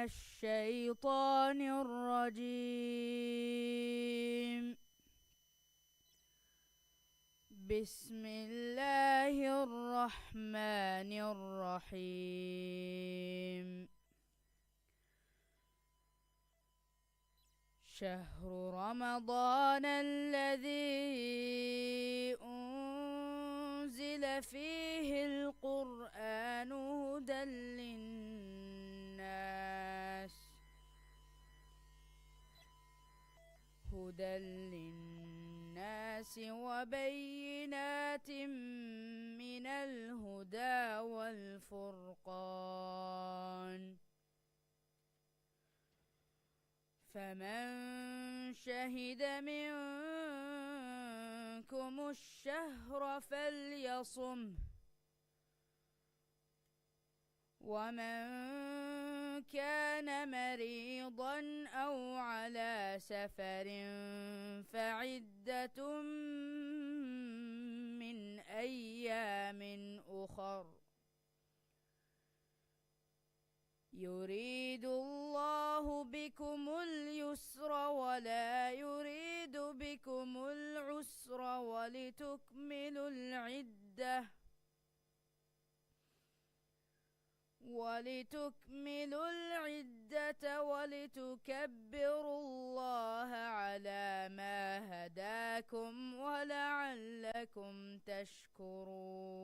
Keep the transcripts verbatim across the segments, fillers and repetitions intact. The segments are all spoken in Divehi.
الشيطان الرجيم. بسم الله الرحمن الرحيم. شهر رمضان الذي أنزل فيه القرآن هدى للناس، هدى للناس وبينات من الهدى والفرقان، فمن شهد منكم الشهر فليصمه، ومن كان مريضا أو على سفر فعدة من أيام أخر، يريد الله بكم اليسر ولا يريد بكم العسر ولتكملوا العدة، ولتكملوا العدة ولتكبروا الله على ما هداكم ولعلكم تشكرون.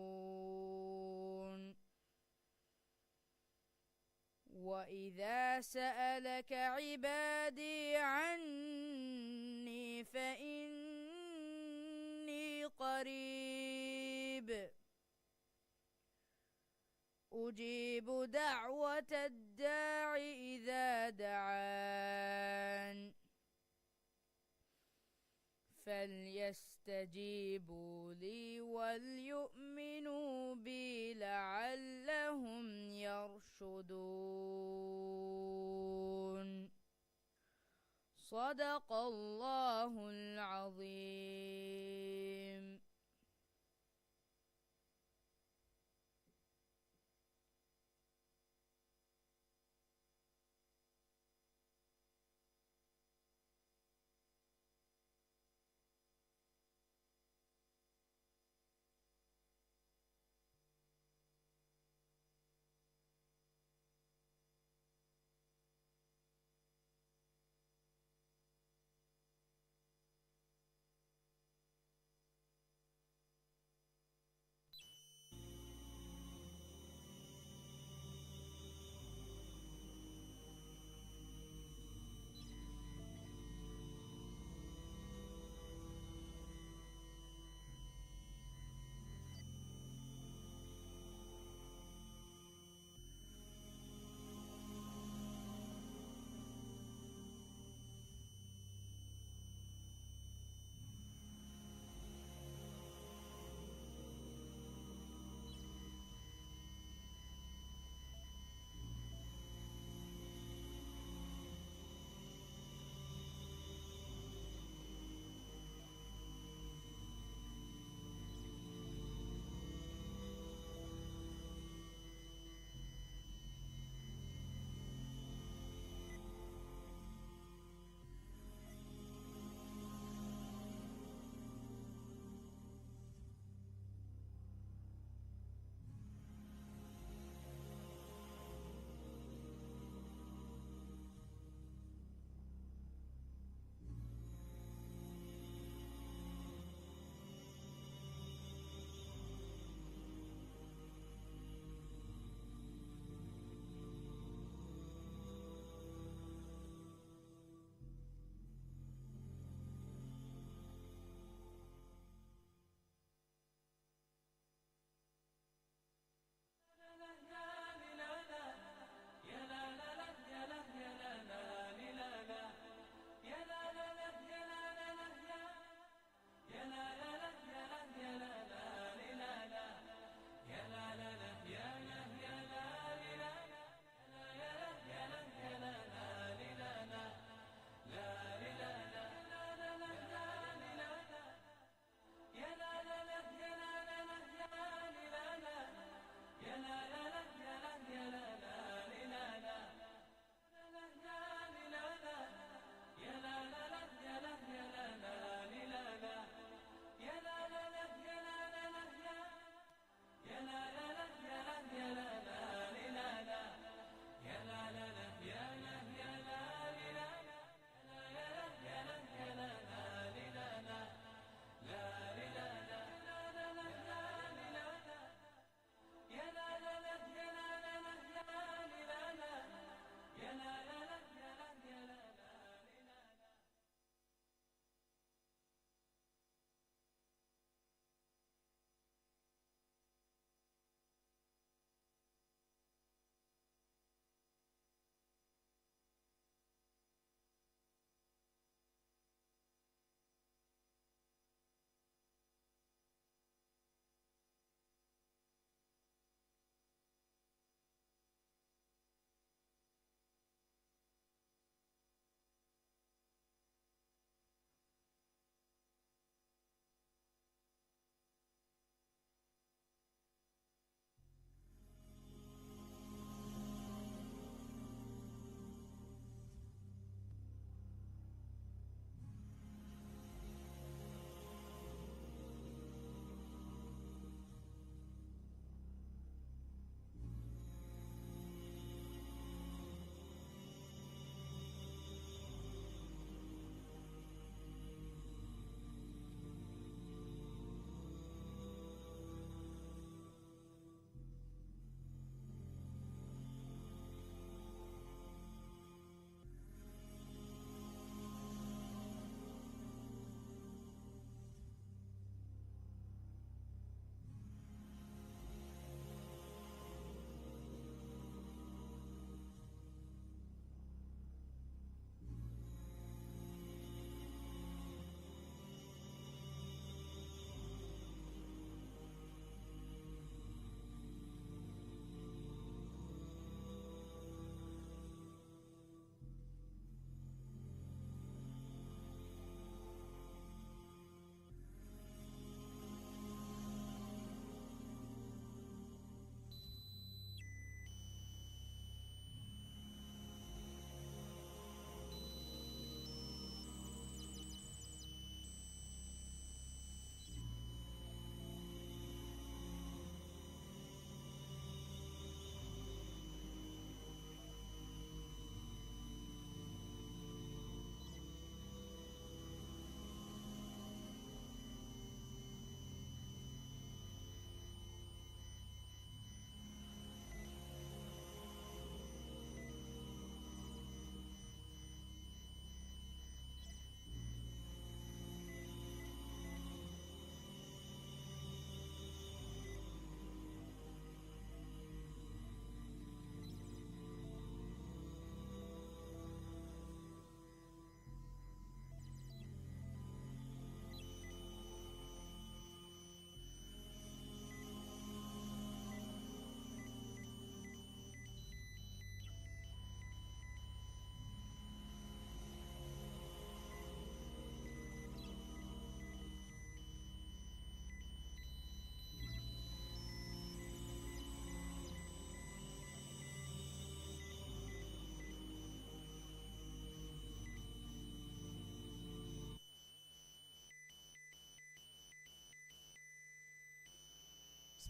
وإذا سألك عبادي عني فإني قريب أجيب دعوة الداع إذا دعان، فليستجيبوا لي وليؤمنوا بي لعلهم يرشدون. صدق الله العظيم.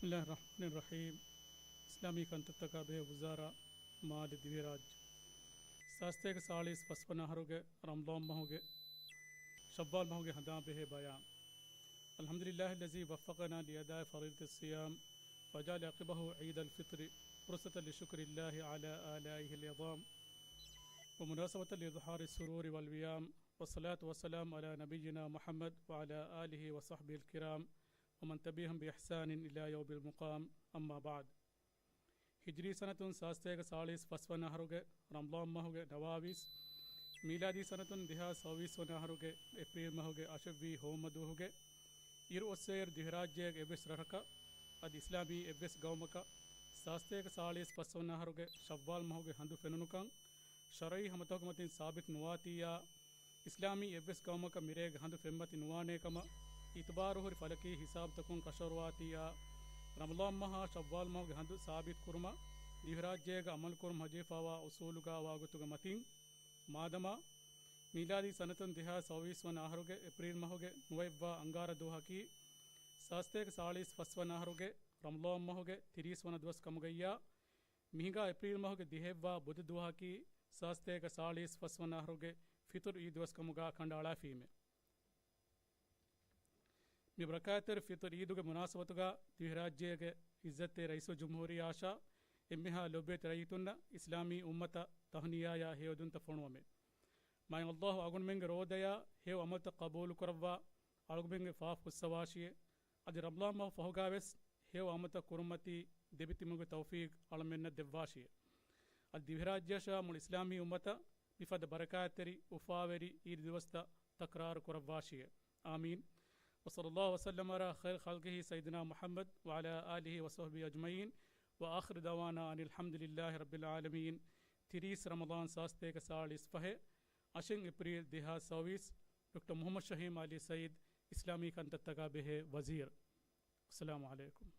بسم الله الرحمن الرحيم. އިސްލާމީ ކަންތައްތަކާ ބެހޭ ވުޒާރާ، މާލެ ދިވެހިރާއްޖެ. ސާސްތޭކަ ސާޅީސް ފަސްވަނަ އަހަރުގެ ރަމަޟާން މަހުގެ ޝައްވާލް މަހުގެ ހަނދާން ބެހޭ ބަޔާން. الحمد لله الذي وفقنا لأداء فريضة الصيام وجعل عقبه عيد الفطر فرصة لشكر الله على آلائه العظام ومناسبة لإظهار السرور والوئام، والصلاة والسلام على نبينا محمد وعلى آله وصحبه الكرام ومن تبعهم بإحسان إلى يوم المقام، أما بعد. ހިޖްރީ ސަނަތުން ސާސްތޭކަ ސާޅީސް ފަސްވަނަ އަހަރުގެ ރަމަޟާން މަހުގެ ނަވާވީސް، މީލާދީ ސަނަތުން ދެހާސް ސައުވީސް ވަނަ އަހަރުގެ އޭޕްރީލް މަހުގެ އަށެއްވީ ހޯއްމަ ދުވަހުގެ އިރު އޮއްސޭއިރު ދިވެހިރާއްޖޭގެ އެއްވެސް ރަށަކަށް، އަދި އިސްލާމީ އެއްވެސް ގައުމަކަށް ސާސްތޭކަ ސާޅީސް ފަސްވަނަ އަހަރުގެ ޝައްވާލް މަހުގެ ހަނދު ފެނުނުކަން ޝަރުޢީ ހަމަތަކުގެ މަތިން ސާބިތު ނުވާތީއާ، އިސްލާމީ އެއްވެސް ގައުމަކަށް މިރޭގެ ހަނދު ފެންމަތި ނުވާނޭ ކަމަށް އިތުބާރު ހުރި ފަލަކީ ހިސާބުތަކުން ކަށަވަރުވާތީއާ، ރަމަޟާން މަހާ ޝައްވާލް މަހުގެ ހަނދު ސާބިތު ކުރުމަށް ދިވެހިރާއްޖޭގަ އަމަލު ކުރުމަށް ހައްޖަވިފައިވާ އުސޫލުގަ ވާގޮތުގެ މަތިން، މާދަމާ މީލާދީ ސަނަތުން ދެހާސް ސައުވީސް ވަނަ އަހަރުގެ އޭޕްރީލް މަހުގެ ނުވައެއްވާ އަންގާރަ ދުވަހަކީ، ސާސްތޭކަ ސާޅީސް ފަސްވަނަ އަހަރުގެ ރަމަޟާން މަހުގެ ތިރީސް ވަނަ ދުވަސް ކަމުގައްޔާ، މިހިނގާ އޭޕްރީލް މަހުގެ ދިހައެއްވާ ބުދަ ދުވަހަކީ، ސާސްތޭކަ ސާޅީސް ފަސްވަނަ އަހަރުގެ ފިތުރު އީދު ދުވަސް ކަމުގަ ކަނޑައަޅާފީމެ. މި ބަރަކާތްތެރި ފިތުރު އީދުގެ މުނާސަބަތުގަ ދިވެހިރާއްޖޭގެ އިއްޒަތްތެރި ރައީސުލްޖުމްހޫރިއްޔާއަށާ އެންމެހާ ލޯބިވެތި ރައްޔިތުންނަށް އިސްލާމީ އުއްމަތަށް ތަހުނިޔާޔާ ހެޔޮއެދުންތައް ފޮނުވަމެ. މާތް ﷲ އަޅުގަނޑުމެންގެ ރޯދަޔާ ހެޔޮ އަމަލުތައް ޤަބޫލުކުރައްވާ އަޅުގަނޑުމެންގެ ފާފަ ފުއްސަވާށިއޭ. އަދި ރަމަޟާން މަހު ފަހުގަވެސް ހެޔޮ އަމަލުތައް ކުރުމަތީ ދެމިތިބުމުގެ ތައުފީޤް އަޅަމެންނަށް ދެއްވާށިއޭ. އަދި ދިވެހިރާއްޖެއަށާ މުޅި އިސްލާމީ އުއްމަތަށް މިފަދަ ބަރަކާތްތެރި އުފާވެރި އީދު ދުވަސްތައް ތަކްރާރު ކުރައްވާށިއޭ. އާމީން. وصلى الله وسلم على خير خلقه سيدنا محمد وعلى آله وصحبه أجمعين، وآخر دعوانا أن الحمد لله رب العالمين. ތިރީސް ރަމަޟާން ސާސްތޭކަ ސާޅީސް ފަހެއް، އަށެއް އޭޕްރީލް ދެހާސް ސައުވީސް، ޑޮކްޓަރ މުޙައްމަދު ޝަހީމް އަލީ ސައީދު، އިސްލާމީ ކަންތައްތަކާ ބެހޭ ވަޒީރު. އައްސަލާމު ޢަލައިކުމް.